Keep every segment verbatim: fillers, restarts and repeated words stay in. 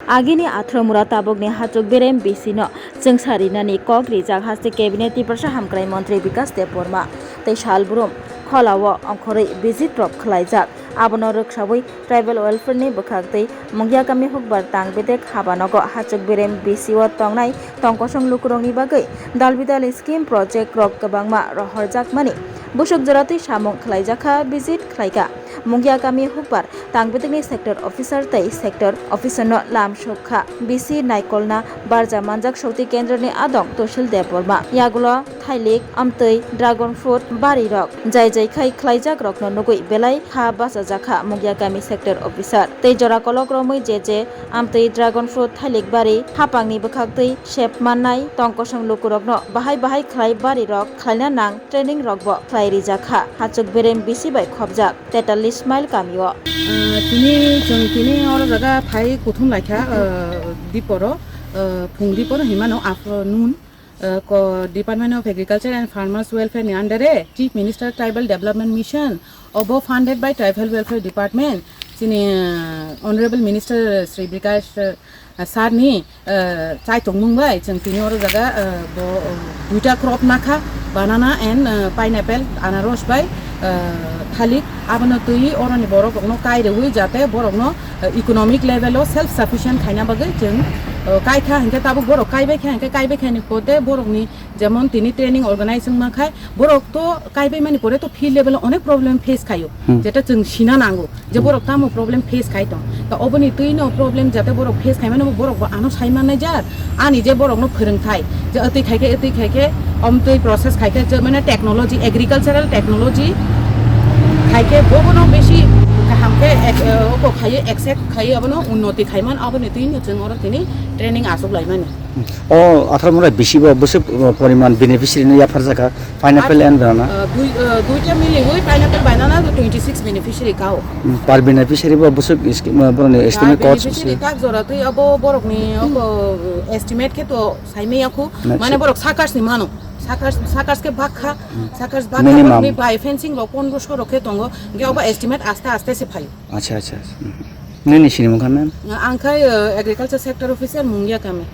Agini athro mura tabukni hachuk berem B C no chwngsa rinani kok rijak haste cabinet Tiprasa hamkrai montri Bikas Debbarma tei salbrum kholao ongkhorwi visit rok khwlaijak. Abono rwksawi tribal welfare ni bwkhak tei Mungiakami hukbar tang bedek habanogo hachuk berem B C o tongnai tongkosong lukurokni bagwi dalbidal scheme project rok kwbangma rohorjakmani busuk joratwi samung khwlaijakha, visit khwlaikha. Mungiakami hukbar tang bedekni sector officer tei sector officer no lam sokha. B C naikolna barja manjak shokti kendroni adong Tosil Debbarma. Yagulo thailik, amtwi, dragon fruit bari rok jai jai khai khwlaijak rokno nugwi belai kha bachajakha Mungiakami sector officer. Tei jora kolok romwi je je amtwi, dragon fruit, thailik bari hapangni bwkhaktwi sep mannai tongkosong lukurokno bahai bahai khwlai bari rok khwlaina nang training rokbo khwlai rijakha. Hachuk berem B C bai khopjak. Tetallis mile kamio. Ah, tini chwng tini oro jaga phai kuthum laikha, ah, diporo, ah, phung diporo hinmano afternoon, ah, ko Department of Agriculture and Farmers Welfare ni under e Chief Minister Tribal Development Mission obo funded by Tribal Welfare Department chini, ah, Honorable Minister Shri Bikash, ah, Sir ni, ah, chai tongmung bai chwng tini oro jaga, ah, bo, ah, duita crop nakha, banana and, ah, pineapple, anaros bai, ah, thalik. Abono twi oroni borok rokno kai rwui jate borokno, ah, economic level o self sufficient khaina bagwi chwng, ah, kai kha hinkhe tabuk borok kai bai kha hinkhe kai bai kha ni pote borokni jemon tini training organize wngma khai borok to kai bai mani pore to field level o onek problem face khaio, Hmm. jeta chwng sina nango. Je borok tamo problem face khai tong. Ta oboni twi no problem jate borok face khai mano borok bo ano sai mannai jar. Ani je borok no phwrwng thai. Je atwi khai khe, atwi khai khe, om twi process khai khe, je mane technology, agricultural technology khai khe bo bono besi kaham khe ek-, eh, oko khai accept khai abono unnoti khai man aboni twi no chwng oro tini training asuk lai mani. O athar mura bisi bo bwswk, uh, poriman beneficiary no yaphar jaka pineapple and banana. Uh, dui, uh, duita miliwi pineapple banana twenty six beneficiary kao. Hmm, per beneficiary bo bwswk scheme, uh, borokni estimate cost beneficiary bisi. Tak jora twi abo borokni abo, uh, estimate khe to saimaya khu. Na mane si- borok sakars ni mano. Sakars, sakars khe bakha, sakars bakha minimum. Borokni bai fencing rok pondro so rok khe tongo. Ge obo estimate aste aste se phaio. Acha, acha, acha. Hmm. Nini sinimung kha, ma'am? Ang khai, uh, agriculture sector officer Mungiakami.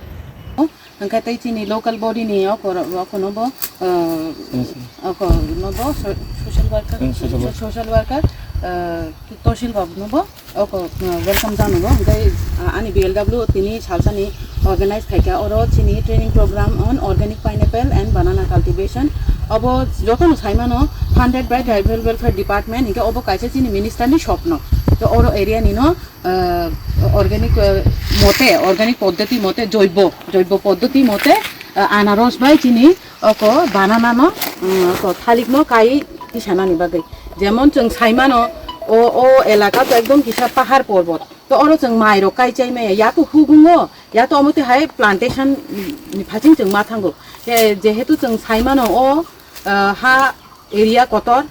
Hwnkhe tei chini local body ni oko ro-, oko no bo, uh, oko no bo so-, social worker, hmm, social worker. Social worker, uh, Tosil Babu no bo oko, uh, welcome jano bo. Hwnkhe, uh, ani B L W tini salsa ni organize khaikha oro chini training program on organic pineapple and banana cultivation. Obo joto no saimano funded by tribal welfare department, hwnkhe obo kaisa chini minister ni sopno. To oro area ni no, uh, organic, uh, mote, organic poddoti mote, joibo, joibo poddoti mote, uh, anaros bai chini oko banana no, um, oko thalik no kai tisanani bagwi. Jemon chwng saimano, o, o elaka to ekdom kisa pahar porbot. To oro chwng mai rok kai chai maya, ya to hugungo, ya to omo twi hai plantation, um, ni phaching chwng ma thango. Je-, jehetu chwng saimano o, uh, ha area kotor,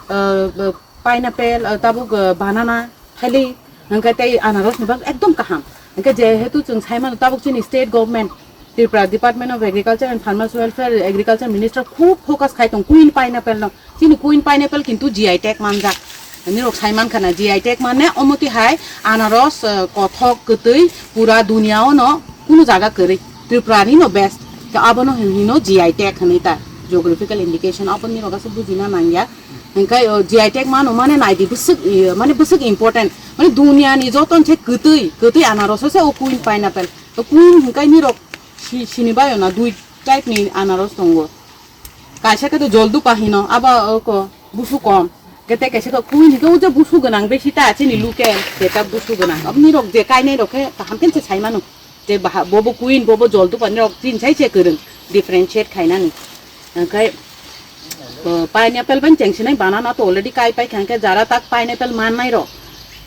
uh, pineapple, uh, tabuk, uh, banana, thailik, hwnkhe tei anaros ni bagwi ekdom kaham. Hwnkhe jehetu chwng saimano tabuk chini state government, Tripura Department of Agriculture and Farmers Welfare, Agriculture Minister khub focus khai tong Queen Pineapple no. Chini Queen Pineapple kintu G I tag manjak. Nirok saiman khana G I tag mane omo twi hai anaros, eh, kothok kwtwi pura dunia o no kunu jaga kwrwi. Tripura ni no best. Abono hino G I tag hwnwi ta, geographical indication, abo nirok aswk bujina nangya. Hwnkhe o G I tag mano mane naidi bwswk, i, mane bwswk important. Mane duniani joto se kwtwi, kwtwi anaros se o Queen Pineapple. O Queen hwnkhe nirok si-, sini baio na dui type ni anaros tongo. Kaisa khe to joldupa hino, abo o ko busu kom. Kete kaisa khe Queen hwnkhe o je busu gwnang besi ta chini local, jeta busu gwnang. Abo nirok je kainai rok khe kaham khe se sai mano. Je baha, bobo Queen, bobo joldupa nirok tin sai se kwrwng differentiate khainani. Hwnkhe, uh, pineapple bai chengsinai banana to already kai paikha, hwnkhe jara tak pineapple mannai rok.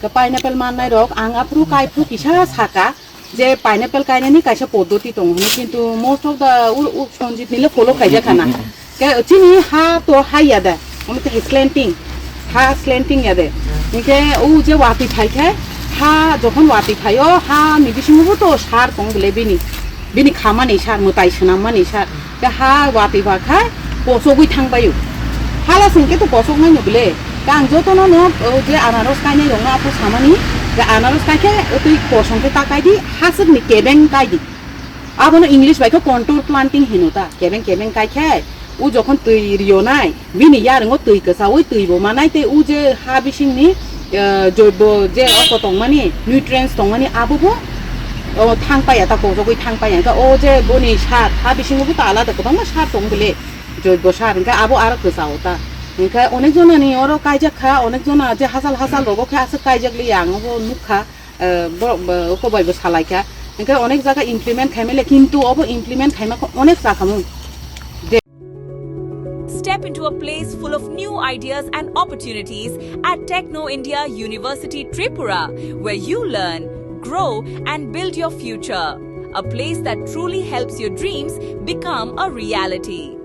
Ke pineapple mannai rok ang aphuru kai phuru kisa saka je pineapple kainani kaisa poddoti tongo hwnwi, kintu most of the ur, ur Sanjit nile follow khaijak khana. Ke chini ha to hai ya da, omo te slanting, ha slanting ya de. Hwnkhe o je watwi phai khe, ha jokhon watwi phaio, ha ni bisingo bo to sar tong bole bini, bini khamani sar, mwtai swnammani sar. Ke ha watwi ba kha kosogwi thang baio. Hala sing khe to kosok nai no bole. Ke ang jotono no o je anaros kainai rok no aphuru samani, Khe anaros kai khe, o twi kosong khe ta kai di, haswk ni kebeng kai di. Abono English bai khe contour planting hino ta, kebeng kebeng kai khe, o jokhon twi rio nai, bini yarwngo twi kwchaui twi bo manai, tei o je ha bising ni, eh, joibo je oko tongmani, nutrients tongmani, abo bo, o, thang paya ta, kosogwi thang paya. Khe o je boni sar, ha bisingo bo ta alada kwbangma sar tong bile, joibo sar, hwnkhe abo aro kwchao ta. Hwnkhe onek jona ni oro kaijak kha, onek jona je hasal hasal rogo khe aswk kaijak liya, ang obo nuk kha. Eh, bo, bo, oko bai bo salai kha. Hwnkhe onek jaga implement khai mele, kintu obo implement khai ma kho onek sa khamu. Step into a place full of new ideas and opportunities at Techno India University Tripura, where you learn, grow, and build your future. A place that truly helps your dreams become a reality.